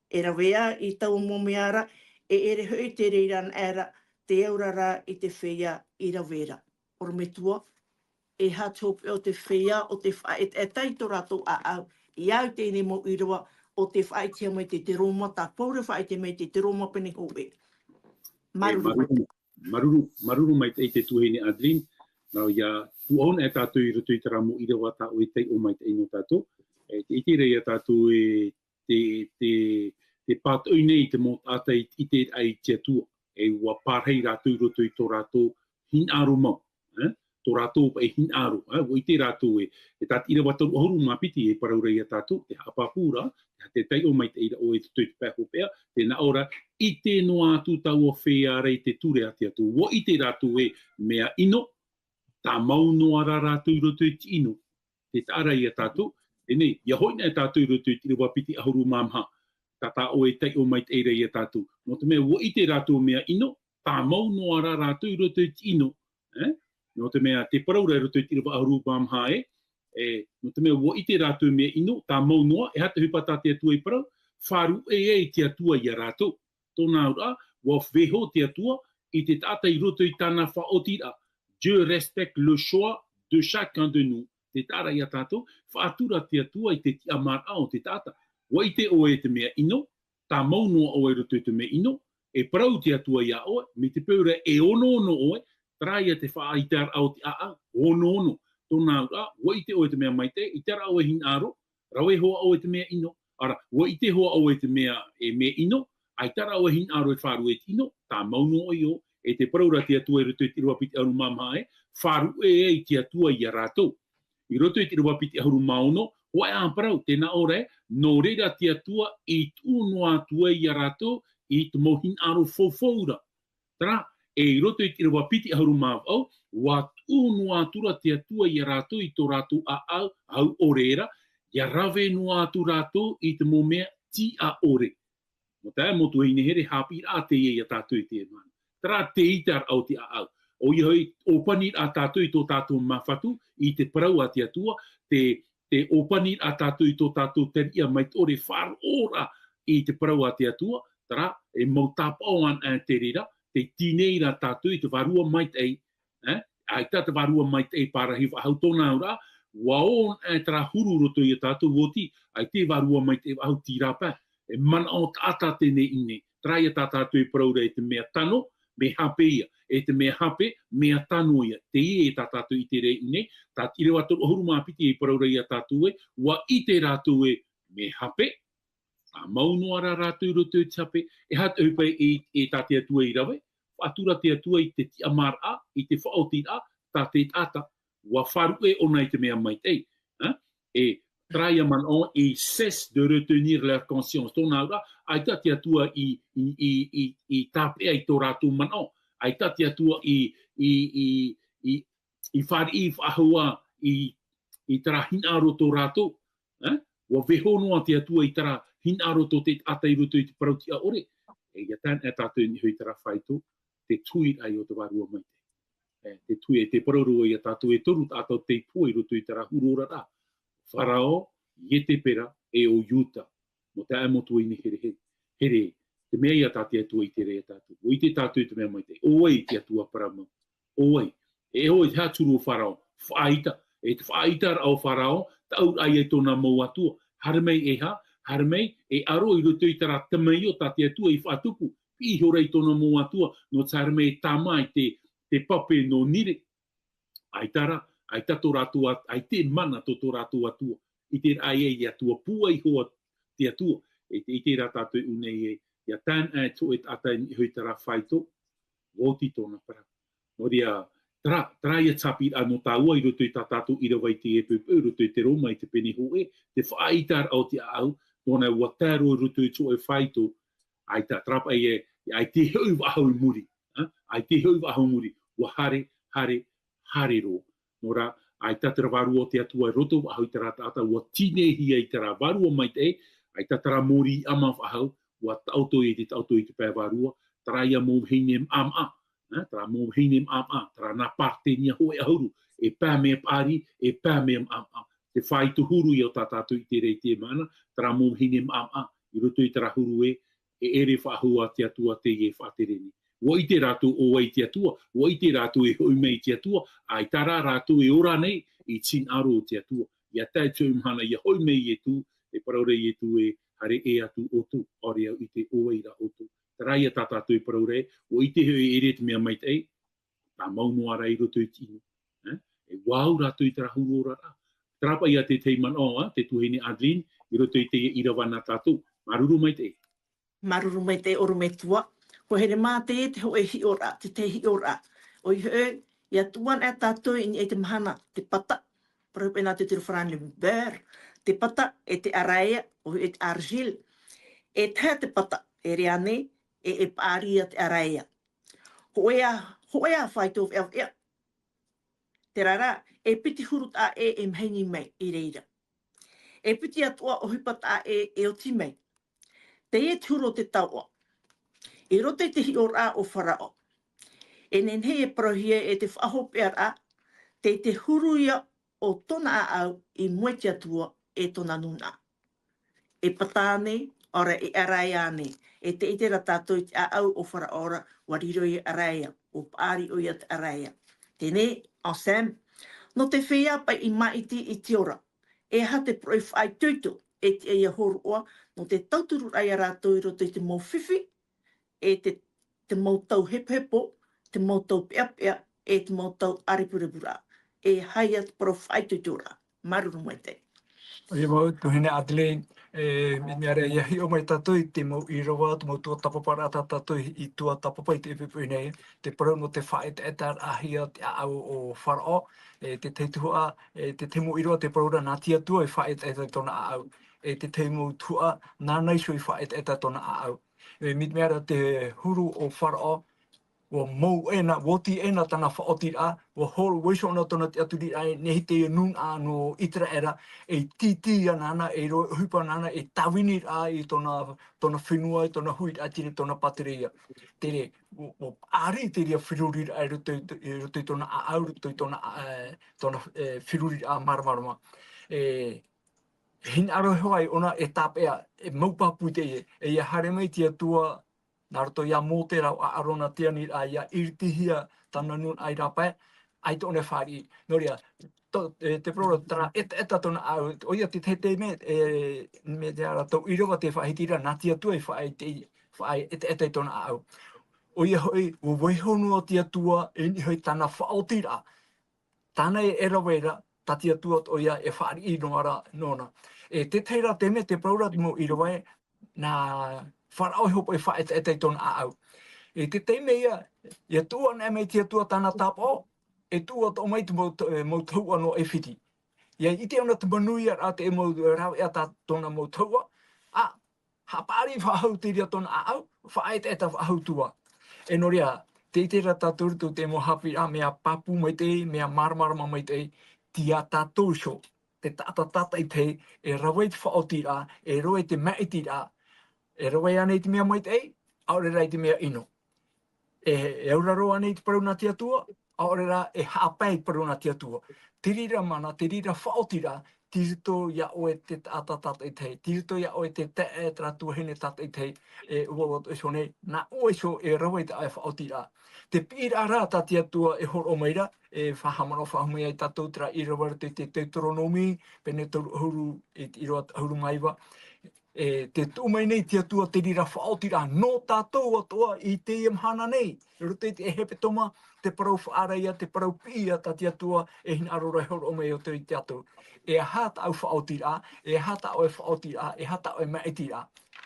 E rave ā i taua mau mea ra, e ʻere hoʻi te reira anaʻe ra, te aurara i te feiā i rave ra. ʻOrometua, e aha te hopeʻa o te feiā, ʻo te faʻaetaeta i tō rātou ʻāʻau, i au i teie nei mau ʻīrava, ʻo te faʻaʻitehia mai te, te Roma, tā Pauro e faʻaʻite mai te, te Roma pene hōʻē. E, Māuruuru. Māuruuru, māuruuru, māuruuru maitaʻi te tuahine Adeline. Nā, ʻia pūʻohu anaʻe tātou i roto i terā mau ʻīrava tā ʻoe e taiʻo maitaʻi nō tātou. E, te, ʻite ra ia tātou e te, te, te pātoʻi nei i te mau taʻata i, i te, i te Atua. E ʻua pārahi rātou i roto i tō rātou hinaʻaro mau, e? Tō rātou paʻi hinaʻaro, e? ʻUa ʻite rātou e, e tā te ʻīrava toru ʻahuru mā piti e parau ra ia tātou, te haʻapāpū ra, te, te taiʻo maitaʻi ra ʻoe i roto i te pae hopeʻa, tē nā ʻō ra, ʻite noa atu taua feiā ra i te ture a te Atua. ʻUa ʻite rātou e mea ʻino, tāmau noa rā rātou i roto i te ʻino. Tē taʻa ra ia tātou, teie nei, ʻia hoʻi anaʻe tātou i roto i te ʻīrava piti ʻahuru mā maha, tā, tā ʻoe e taiʻo maitaʻi ra ia tātou. Nō te mea, ʻua ʻite rātou mea ʻino, tāmau noa rā rātou i roto i te ʻino. E? Nō te mea, te parau ra i roto i te ʻīrava ʻahuru mā maha e, e, nō te mea, ʻua ʻite rātou mea ʻino, tāmau noa, e aha te ʻohipa tā te Atua i parau, faʻaruʻe ai te Atua ia rātou. Tōna auraʻa, ʻua vaiiho te Atua i te taʻata i roto i tāna faʻaotiraʻa. Dieu respecte le choix de chacun de nous. Tē taʻa ra ia tātou, faʻatura te Atua i te tiʻamāraʻa o te taʻata. ʻUa ʻite ʻoe e te mea ʻino, tāmau noa ʻoe i roto i te mea ʻino, e parau te Atua ia ʻoe, mai te peu ra e onoono ʻoe, terā ia te faʻaʻiteraʻa o te ʻāʻau, onoono. Tōna auraʻa, ʻua ʻite ʻoe e te mea maitaʻi, ʻaita rā ʻoe e hinaʻaro, rave hoʻi ʻoe e te mea ʻino. ʻAore rā, ʻua ʻite hoʻi ʻoe e te mea, e mea ʻino, ʻaita rā ʻoe e hinaʻaro e faʻaruʻe i te ʻino, tāmau noa ʻoe ʻo, e te parau ra te Atua i roto i te ʻīrava piti ʻahuru mā maha e, faʻaruʻe ai te Atua ia rātou. I roto i te ʻīrava piti ʻahuru mā ono, hōʻē ā parau, tē nā ʻō ra e, nō reira te Atua i tuʻu noa atu ai ia rātou i te mau hinaʻaro faufau ra. Terā, e i roto i te ʻīrava piti ʻahuru mā vaʻu, ʻua tuʻu noa atu ra te Atua ia rātou i tō rātou ʻāʻau, au ʻore ra, ʻia rave noa atu rātou i te mau mea tiʻa ʻore. Nō te mea, mau tuahine here, haʻapiʻiraʻa teie ia tātou i teie mahana. Terā te ʻiteraʻa o te ʻāʻau. ʻOia hoʻi, ʻōpaniraʻa tātou i tō tātou māfatu, i te parau a te Atua, te, te ʻōpaniraʻa tātou i tō tātou tariʻa mai te ʻore, faʻaroʻoraʻa i te parau a te Atua, terā, e mau tāpaʻo anaʻe te reira, tē tīnei ra tātou i te Vārua Maitaʻi, e? ʻAita te Vārua Maitaʻi pārahi faʻahou. Tōna auraʻa, ʻua ō anaʻe terā huru roto ia tātou, ʻua oti, ʻaita e Vārua Maitaʻi faʻahou, terā paʻi. E manaʻo taʻata teie i ʻō nei. Terā ia tā tātou e parau ra e te mea tano, mea hape ia. E te mea hape, mea tano ia. Teie e tā tātou i ʻite ra i ʻō nei, tā te ʻīrava toru ʻahuru mā piti e parau ra ia tātou e, ʻua ʻite rātou e mea hape, tāmau noa rā rātou i roto i te hape, e aha te ʻohipa e, e tā te Atua i rave, faʻatura te Atua i te tiʻamāraʻa, i te faʻaotiraʻa, tā te taʻata, ʻua faʻaruʻe ʻōna i te mea maitaʻi. e terā ia manaʻo, ils cessent de retenir leur conscience. Tōna auraʻa, ʻaita te Atua i, i, i, i, i tāpeʻa i tō rātou manaʻo. ʻAita te Atua i, i, i, i, i fāriʻi faʻahou i, i terā hinaʻaro tō rātou. Eh? ʻUa vaiiho noa te Atua i terā hinaʻaro tō te taʻata i roto i te parau tiʻa ʻore. E ia tāna e tātou i niʻa i terā faito, te tuiraʻa o te Vārua Maitaʻi. E, te tuiraʻa, te parau ra ia tātou e toru taʻata tei pohe i roto i terā huru oraraʻa. Farao, Ietepera, e ʻo Iuta. Mō te ʻāʻai motu i nei here, here, here, te mea ia tā te Atua i ʻite ra ia tātou. ʻUa ʻite tātou i te mea maitaʻi. ʻO vai te Atua parau mau. ʻO vai. E ʻoe, e aha te huru o Farao? Faʻaʻita. E te faʻaʻitaraʻa o Farao, taʻu ai tōna mau atua. Haere mai e aha, haere mai, e aro i roto i terā tamaio tā te Atua i faʻatupu. Piʻi ihora i tōna mau atua, nō te haere mai e tāmā i te, te pape nō Nire. ʻAita rā, ʻaita tō rātou at-, ʻaita e mana tō tō rātou atua. ʻIte ra ia, ia Atua pūai iho te Atua. E te, ʻite ra tātou i ʻō nei e, ia tāna e tō e taʻata i niʻa i terā faito, ʻua oti tōna parau. Nō reira, terā, terā ia tāpiraʻa nō tāua i roto i tā tātou ʻīrava i te ʻepoʻepo, i roto i te Roma, i te pene hōʻē, te faʻaʻitaraʻa o te ʻāʻau, nō reira ʻua tae roa i roto i tō e faito, ʻaita, terā paʻi e, ʻaita e hoʻi faʻahou i muri, ha? ʻAita e hoʻi faʻahou i muri, ʻua haere, haere, haere roa. Nō reira, ʻaita terā Vārua o te Atua i roto faʻahou i terā taʻata, ʻua tīnehia i terā Vārua Maitaʻi, ʻaita terā mōrī ʻama faʻahou, ʻua taʻoto i te taʻoto i te pae vārua, terā ia mau vahine maʻamaʻa, ha? Terā mau vahine maʻamaʻa, terā nā Paretenia hōʻē ʻahuru, e pae mea paʻari, e pae mea maʻamaʻa. Te faito huru ia o tā tātou i ʻite ra i teie mahana, terā mau vahine maʻamaʻa, i roto i terā huru ē, e ʻere faʻahou ā te Atua teie e faʻatere nei. ʻUa ʻite rātou ʻo vai te Atua, ʻua ʻite rātou e hoʻi mai i te Atua, ʻaita rā rātou e ora nei i te hinaʻaro o te Atua. ʻIa tae i te mahana ʻia hoʻi mai Ietu, e parau ra Ietu ē, haere ʻē atu ʻoutou, ʻaore au i ʻite ʻo vai rā ʻoutou. Terā ia tā tātou e parau ra ē, ʻua ʻite hoʻi e ʻere te mea maitaʻi, tāmau noa rā i roto i te ʻino. Eh? E ʻua au rātou i terā huru oraraʻa. Terā paʻi ia te tahi manaʻo, eh, te tuahine Adeline, i roto i teie ʻīrava nā tātou. Māuruuru maitaʻi. Māuruuru maitaʻi ʻorometua. ʻUa haere mai te, te hōʻē hiʻoraʻa, te tahi hiʻoraʻa. ʻOia hoʻi, ʻia tuʻu anaʻe tātou i niʻa i te mahana, te pata. Parau paʻi nā te turu farāni beurre, te pata e te ʻaraeʻa, ʻoia hoʻi te argile. E tahi te pata, e reva nei, e, e paʻari ia te ʻaraeʻa. Hōʻē ā, hōʻē ā faito veʻaveʻa. Terā rā, e piti huru taʻa ʻē e maheni mai i reira. E piti atoʻa ʻohipa taʻa ʻē e oti mai. Teie te huru o te taoʻa. I roto i te hiʻoraʻa o Farao. E nehenehe e parauhia e te faʻahopeʻaraʻa, tei te huru ia o tōna ʻāʻau i mua i te Atua e tōna nūnaʻa. E pata ānei, ʻaore e ʻaraeʻa ānei, e te ʻite ra tātou i te ʻāʻau o Farao ra, ʻua riro ia ʻaraeʻa, ʻua paʻari ʻoia te ʻaraeʻa. Teie, ensemble, nō te feiā paʻi i māʻiti i te ora, e aha te poroʻi faʻaitoito, e tiʻa ʻia hōroʻa, nō te tauturu ra ia rātou i roto i te mau fifi, e te, te mau tau hepohepo, te mau tau peʻapeʻa, e te mau tau ʻārepurepu ra. E aha ia te parau faʻaitoitoraʻa. Māuruuru maitaʻi. ʻOia mau, tuahine Adeline, e, mea ra ʻia hiʻo mai tātou i te mau ʻīrava, te mau tuatāpaparaʻa tā tātou i, i tuatāpapa i te ʻepoʻepo nei, te parau nō te faʻaetaetaʻahia te ʻāʻau o Farao, e, te tahi tuhaʻa, e, te tahi mau ʻīrava te parau ra nā te Atua e faʻaetaeta tōna ʻāʻau. E te tahi mau tuhaʻa, nāna iho e faʻaetaeta tōna ʻāʻau. E, mai te mea ra te huru o Farao, ʻua mau ʻē na, ʻua oti ʻē na tāna faʻaotiraʻa, ʻua horo, ʻua iho na tōna tiʻaturiraʻa, e nehenehe te nūnaʻa nō ʻĪteraʻera, e tītī ia nāna, e rave ʻohipa nāna, e tāviniraʻa i tōna, tōna fenua, i tōna huiraʻatira, tōna pātireia. Terā, ʻua, ʻua ʻāri terā feruriraʻa i roto i, i roto i tōna ʻāʻau, roto i tōna, e, tōna, e, feruriraʻa māramarama. E, hinaʻaro iho ai ʻōna e tāpeʻa, e mau pāpū teie, e ʻia haere mai te Atua, nā roto ia Mōte rāua ʻo ʻĀrona te aniraʻa ʻia iritihia tāna nūnaʻa i rāpae, ʻaita ʻōna e fāriʻi. Nō reira, tō, e, te parau ra, terā etaeta tōna ʻāʻau, ʻoia te tahi taime, e, mai terā tau ʻīrava te faʻahiti ra, nā te Atua e faʻaetaeta i tōna ʻāʻau. ʻOia hoʻi, ʻua vaiiho noa te Atua, e niʻa i tāna faʻaotiraʻa. Tāna e rave ra, tā te Atua atoʻa ia e fāriʻi noa ra nōna. E te tahi ra te mea, te parau ra te mau ʻīrava ē, nā Farao e hope e faʻaetaeta i tōna ʻāʻau. E te taime ia, ʻia tuʻu anaʻe mai te Atua tāna tāpaʻo, e tuʻu atoʻa mai te mau, e, mau tahuʻa nō ʻAifiti. ʻIa ʻite ʻōna te manuiaraʻa te mau rāveʻa tā tōna mau tahuʻa, ʻa, haʻapaʻari faʻahou te reira tōna ʻāʻau, faʻaʻetaʻeta faʻahou atu ā. E nō reira, tē ʻite ra tātou i roto i te mau haʻapiʻiraʻa, mea pāpū maitaʻi, mea māramarama maitaʻi, tei ia tātou iho, te taʻata tātaʻitahi, e rave i te faʻaotiraʻa, e rave i te māʻitiraʻa, e rave ānei i te mea maitaʻi, ʻaore rā i te mea ʻino. E, e auraro ānei i te parau nā te Atua, ʻaore rā e haʻapae i te parau nā te Atua. Te reira mana, te reira faʻaotiraʻa, tei roto iā ʻoe te taʻata tātaʻitahi, tei roto iā ʻoe te taeaʻe, terā tuahine tātaʻitahi, e ʻua ʻoe iho nei, nā ʻoe iho e rave i tā ʻoe faʻaotiraʻa. Te piʻiraʻa rā tā te Atua e hōroʻa mai ra, e faʻahaʻamanaʻo faʻahou mai ai tātou terā ʻīrava i roto i te Teuteronome, pene toru ʻahuru, e te ʻīrava ʻahuru mā iva. E, tē tuʻu mai nei te Atua te reira faʻaotiraʻa nō tātou atoʻa i teie mahana nei, i roto i te hepetoma, te parau faʻaara ïa, te parau piʻi ïa tā te Atua e hinaʻaro ra e hōroʻa mai i roto ia tātou. E aha tāʻu faʻaotiraʻa, e aha tā ʻoe faʻaotiraʻa, e aha tā ʻoe māʻitiraʻa.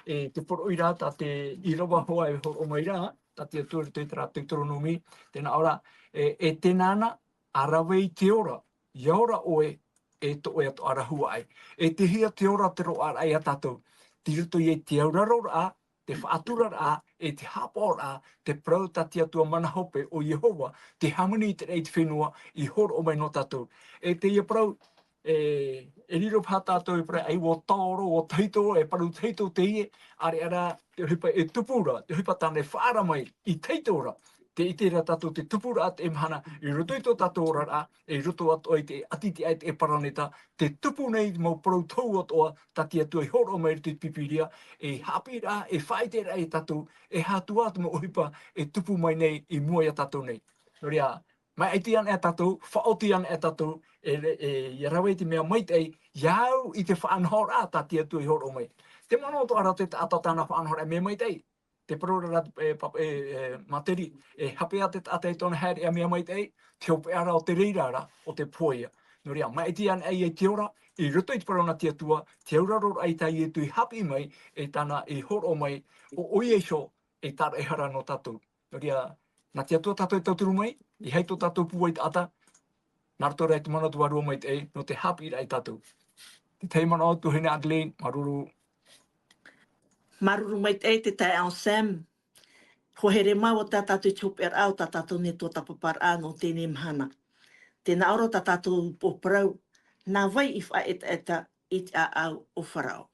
E, te poroʻi ra tā te ʻīrava hoʻi e hōroʻa mai ra, tā te Atua i roto i terā Teuteronome, tē nā ʻō ra, e, e tēnā na, ʻa rave i te ora, ʻia ora ʻoe, e tō ʻoe atoʻa ra huaʻai. E tei hea te ora, te roaʻaraʻa ia tātou? Tei roto ia i te auraroraʻa, te faʻaturaraʻa, e te haʻapaʻoraʻa, te parau tā te Atua mana hope ʻo Iehova, te hāmani i te raʻi i te fenua, i hōroʻa mai nō tātou. E teie parau, e, e riro paha tātou e parau, ʻaita ʻua taoro, ʻua tahito, e parau tahito teie, ʻāreʻa rā te ʻohipa e tupu ra, te ʻohipa tāna e faʻaara mai i tahito ra. Tē ʻite ra tātou te tupuraʻa teie mahana, i roto i tō tātou oraraʻa, i roto atoʻa i te ʻati, te ʻāiʻa, te paraneta, tē tupu nei te mau parau tohu atoʻa tā te Atua i hōroʻa mai i roto i te Pīpīria, e haʻapiʻiraʻa, e faʻaʻiteraʻa ia tātou, e aha atu ā te mau ʻohipa e tupu mai nei i mua ia tātou nei. Nō reira, māʻiti ana e tātou, faʻaoti ana e tātou, e, e, ʻia rave i te mea maitaʻi, ʻia au i te faʻanahoraʻa tā te Atua i hōroʻa mai. Te manaʻo atoʻa ra te taʻata tāna faʻanahoraʻa e mea maitaʻi. Te parau ra, e, pa-, e, e, Materi, e hape ā te taʻata i tōna haereʻa mea maitaʻi, te hopeʻa ra o te reira ra, o te pohe ïa. Nō reira, māʻiti ana ʻoe i te ora, i roto i te parau nā te Atua, te auraroraʻa i tā Ietu i haʻapiʻi mai, e tāna i hōroʻa mai, ʻo, ʻoia iho, e tāraʻehara nō tātou. Nō reira, nā te Atua tātou e tauturu mai, ʻeiaha tō tātou pūai taʻata, nā roto rā i te mana o te Vārua Maitaʻi, nō te haʻapiʻiraʻa ia tātou. Te tahi manaʻo, tuahine Adeline, māuruuru. Māuruuru maitaʻi te taeaʻe Sam. Hoa here mā, ʻua tae tātou i te hopeʻaraʻa o tā tātou nei tuatāpaparaʻa nō teie mahana. Tē nā ʻō ra tā tātou upoʻo parau, nā vai i faʻaʻetaʻeta i te ʻāʻau o Farao.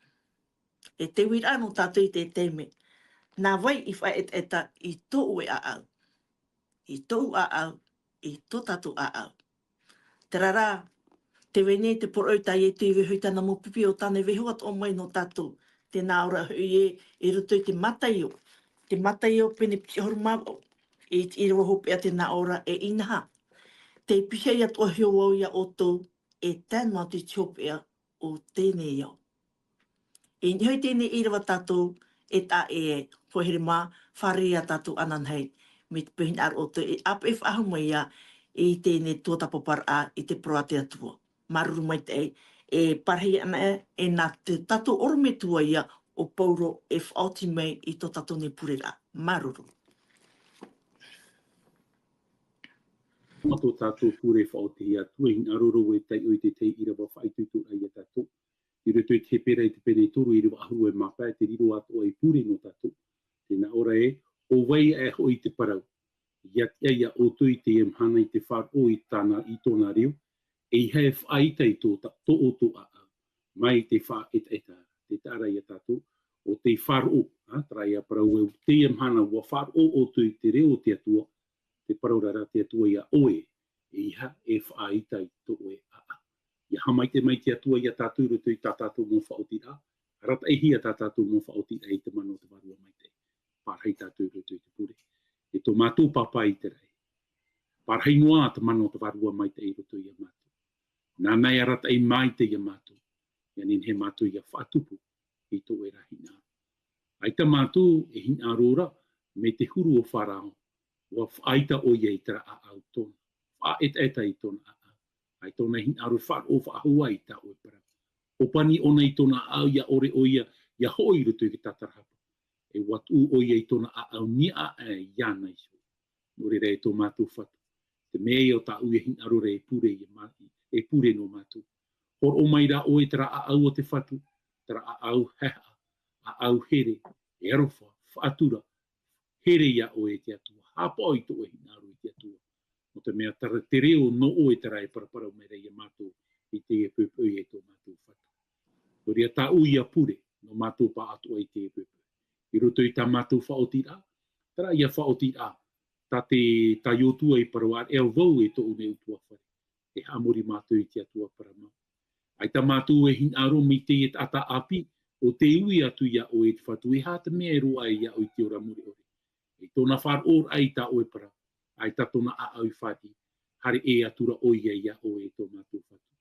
E te uiraʻa nō tātou i teie taime, nā vai i faʻaʻetaʻeta i tō ʻoe ʻāʻau, i tōʻu ʻāʻau, i tō tātou ʻāʻau. Terā rā, tē vai nei te poroʻi tā Ietu i vaiiho i tāna mau pipi, ʻo tāna e vaiiho atoʻa mai nō tātou. Tē nā ʻō ra hoʻi ē, i roto i te Mataio, te Mataio pene piti ʻahuru mā vaʻu, i te ʻīrava hopeʻa tē nā ʻō ra, e inaha, tei pihaʻi atoʻa iho vau ia ʻoutou, e tae noa atu i te hopeʻa o teie nei ao. E niʻa iho i teie nei ʻīrava tātou e taʻa ʻē ai, hoa here mā, fārerei ā tātou ananahi, mai te peu e hinaʻaro ʻoutou e ʻāpeʻe faʻahou mai ïa i teie nei tuatāpaparaʻa i te parau a te Atua. Māuruuru maitaʻi, e parahi ana ē, e nā te tātou ʻorometua ïa ʻo Pauro e faʻaoti mai i tō tātou nei pureraʻa. Māuruuru. Mā tō tātou pure faʻaotihia atu, e hinaʻaro ra vau e taiʻo i te tahi ʻīrava faʻaitoitoraʻa ia tātou. I roto i te Hepera i te pene toru, ʻīrava ʻahuru e mā pae, te riro atoʻa i pure nō tātou. Tē nā ʻō ra ē, ʻo vai aʻe hoʻi te parau, ʻia tiʻa ia ʻoutou i teie mahana i te faʻaroʻo i tāna, i tōna reo, ʻeiaha e faʻaʻita i tō ta-, tō ʻoutou ʻāʻau, mai te faʻaʻetaʻeta, te taʻa ra ia tātou, ʻo tei faʻaroʻo, ā, terā ia parau ē, teie mahana ʻua faʻaroʻo ʻoutou i te reo o te Atua, te parau ra a te Atua ia ʻoe, ʻeiaha e faʻaʻita i tō ʻoe ʻāʻau. ʻIa haʻamaitaʻi mai te Atua ia tātou i roto i tā tātou mau faʻaotiraʻa, arataʻihia tā tātou mau faʻaotiraʻa i te mana o te Vārua Maitaʻi. Parahi tātou i roto i te pure. E tō mātou Pāpā i te raʻi. Parahi noa te mana o te Vārua Maitaʻi i roto ia mātou. Nāna e arataʻi maitaʻi ia mātou. ʻIa nehenehe mātou ʻia faʻatupu i tō ʻoe ra hinaʻaro. ʻAita mātou e hinaʻaro ra, mai te huru o Farao, ʻua faʻaʻita ʻoia i terā ʻāʻau tōna. Faʻaʻetaʻeta i tōna ʻāʻau. ʻAita ʻōna e hinaʻaro faʻaroʻo faʻahou i tā ʻoe parau. ʻŌpani ʻōna i tōna ʻāʻau, ʻia ʻore ʻoia, ʻia hoʻo i roto i te tātarahapa. E ʻua tuʻu ʻoia i tōna ʻāʻau niʻa aʻe iāna iho. Nō reira e tō mātou Fatu, te mea ïa ʻo tāʻu e hinaʻaro ra e pure ia mā-, e pure nō mātou. Hōroʻa mai rā ʻoe terā ʻāʻau o te Fatu, terā ʻāʻau haʻehaʻa, ʻāʻau here, e aroha, faʻatura, here iā ʻoe e te Atua, haʻapaʻo i tō ʻoe hinaʻaro i te Atua. Nō te mea terā te reo nō ʻoe terā e paraparau mai ra iā mātou i teie poʻipoʻi e tō mātou Fatu. Nō reira tāʻu ia pure, nō mātou pāʻatoʻa i teie poʻipoʻi. I roto i tā mātou faʻaotiraʻa, terā ia faʻaotiraʻa, tā te, tā Iosua i parau ra, e au vau e tōʻu nei ʻutuāfare. E haʻamori mātou i te Atua parau mau. ʻAita mātou e hinaʻaro mai teie taʻata ʻāpī, ʻo tē ui atu iā ʻoe e te Fatu, e aha te mea e roaʻa ai iā ʻoe i te ora mure ʻore. I tōna faʻaroʻoraʻa i tā ʻoe parau, ʻaita tōna ʻāʻau i fāriʻi, haere ʻē atu ra ʻoia iā ʻoe e tō mātou Fatu.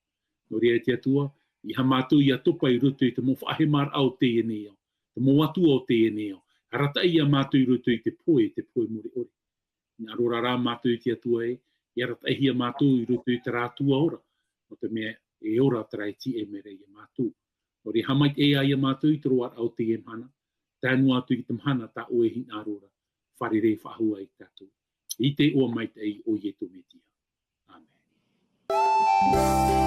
Nō reira e te Atua, ʻeiaha mātou ia topa i roto i te mau faʻahemaraʻa o teie nei ao, te mau atua o teie nei ao, arataʻi iā mātou i roto i te pohe, te pohe mure ʻore. Hinaʻaro ra mātou i te Atua ē, ia arataʻihia mātou i roto i terā Atua ora, nō te mea e ora terā e tīaʻi mai ra iā mātou. Nō reira haʻamaitaʻi iā mātou i te roaraʻa o teie mahana, tae noa atu i te mahana tā ʻoe hinaʻaro ra, fārerei faʻahou iā tātou. I te iʻoa maitaʻi o Iesu Mesia. ʻĀmene.